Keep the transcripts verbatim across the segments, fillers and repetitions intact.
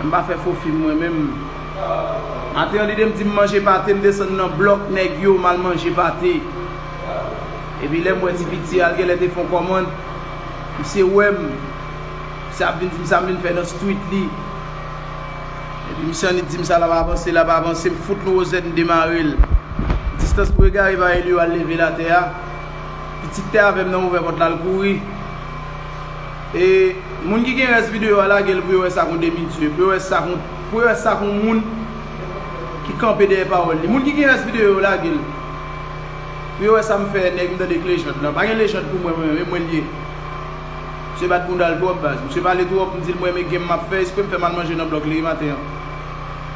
M pa fè fo fim mwen menm. Maten an, li di m, di m manje pate, m desann nan blòk nèg yo, m al manje pate. Epi lè m wè ti piti a, l genlè te fè yon kòmand. Misye wè m. Misye ap vin di m sa m vin fè nan street li. Epi misye annik di m sa l ap avanse, l ap avanse, m fout l wozèt, m demare l. Distans pou egare pa elye yo al leve l atè a. Pitit te avè m nan ouvè pòt la, l kouri. E moun ki gen rès videyo a, lage l pou yo wè sa k yon demidye, pou yo wè sa k yon, pou yo wè sa k yon moun ki kanpe dèyè pawòl li. Moun ki gen rès videyo yo, lage l. Pou yo wè sa m fè nèg m tande k lejand lan. Pa gen lejand pou mwen, mwen, men mwen l ye. Misye bat bounda l twòp, baz. Misye pale twòp, m di l mwen renmen game m ap fè, espre m fè m al manje nan blòk li maten an.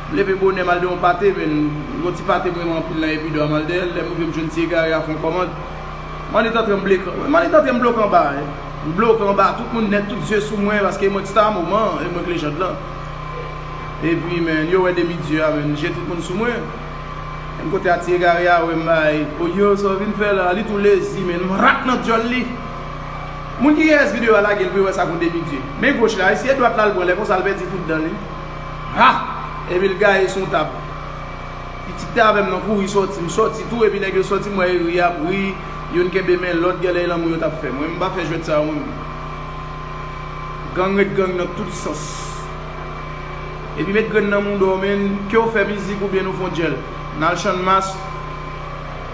M leve bonè, m al de yon pate, men yon ti pate m renmen anpil nan epi dwa m al dèyè l. Lè m rive, m jwenn ti egare a fè yon kòmand. M annik antre m bloke, m annik antre m bloke anba, eh. M bloke anba, tout moun nèt, tout zye sou mwen, paske mwen k star moman, e mwen k lejand lan. Epi, men, yo wè demidye a, men, je tout moun sou mwen. Menm kote a ti egare a wè m bay, o yo, sa w vin fè la, li tou lezi, men, m rat nan dyòl li. Moun ki gen rès videyo a, lage l pou yo wè sa k yon demidye. Men goch la, eseye dwat la, l pran, lè konsa l pèdi tout dan li. Ha! Epi l gaye sou yon tab. Pitit te avè m nan kouri sòti, m sòti tou, epi nèg yo sòti, m wè yo ri ap ri, youn kenbe men lòt, genlè e lanmou yo t ap fè. Mwen, m pa fè jwèt sa yo, mwen menm. Gang ret gang nan tout sans. Epi met grenn nan mouda w, men, ke w fè mizik oubyen nou fè yon djèl. N al Channmas,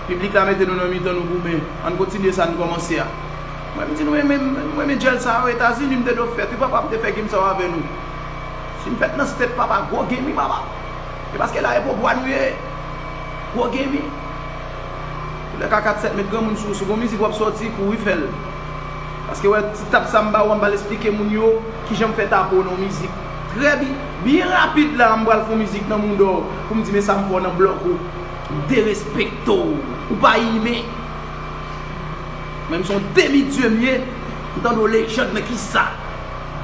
piblik la mete nou nan mitan, nou goumen. Ann kontinye sa n kòmanse a. Mwen, m di nou, men, men, men, men djèl sa yo, Etazini, m te dwe fèt, wi, papa, m te fè game sa yo avè nou. Si m fèt nan state, papa, gwo game, wi, papa. E paske la, e Popwa nou ye. Gwo game, wi. Lè ka kat sèt met granmoun sou ou, si w gon mizik w ap sòti, kouri fè l. Paske wè, ti tap sa m ba ou an, m pral esplike moun yo kijan m fè tapo nan mizik. Trè bi-, byen rapid la, m pral fè yon mizik nan mouda w pou m di, men sa m fè w nan blòk ou. M derespekte w. Ou pa imen. Men m se yon demidye m ye. M tande w lejand nan kisa?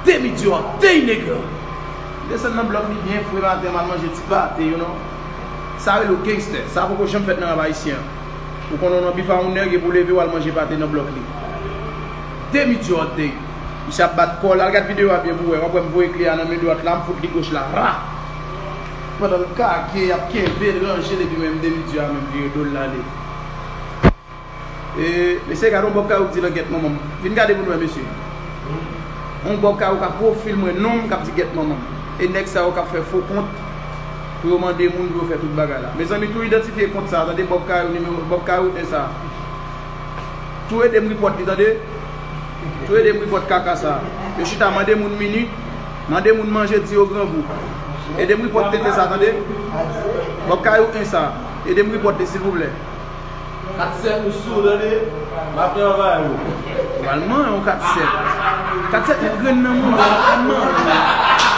Demidye w ap dey nèg lan. M desann nan blòk li byen fre maten, m al manje ti pate, you know. Sa rele w gangster. Sa poko janm fèt nan rap ayisyen an. Ou konnen w nan bif a yon nèg epi w leve w al manje pate nan blòk li. Demidye w ap dey. Misye ap bat kò l. Al gad videyo a byen pou w wè. W ap wè m voye kle a nan men dwat la, m fout li goch la. Ra! Pandan l kake, y ap kenbe l, ranje l, epi menm demidye a menm vire do l l ale. E, mesye, gade yon Bob Kayou k di nan gèt manman m. Vin gade pou n wè, mesye. Yon Bob Kayou k ap pwofil mwen non m k ap di gèt manman m. E nèg sa yo k ap fè fo kont pou yo mande moun pou yo fè tout bagay la. Mezanmi, tou idantifye kont sa a, tande, Bob Kayou, nimewo, Bob Kayou en sa a. Tou ede m report li, tande. Tou ede m report kaka sa a. Yo chita mande moun minit, mande moun manje, di yo grangou. Ede m report tenten sa a, tande. Bob Kayou en sa a. Ede m report li, silvouplè. Kat sèt ou sou, tande? M ap travay ou. Pral manyen yon kat sèt. Kat sèt met grenn nan moun, pral manyen.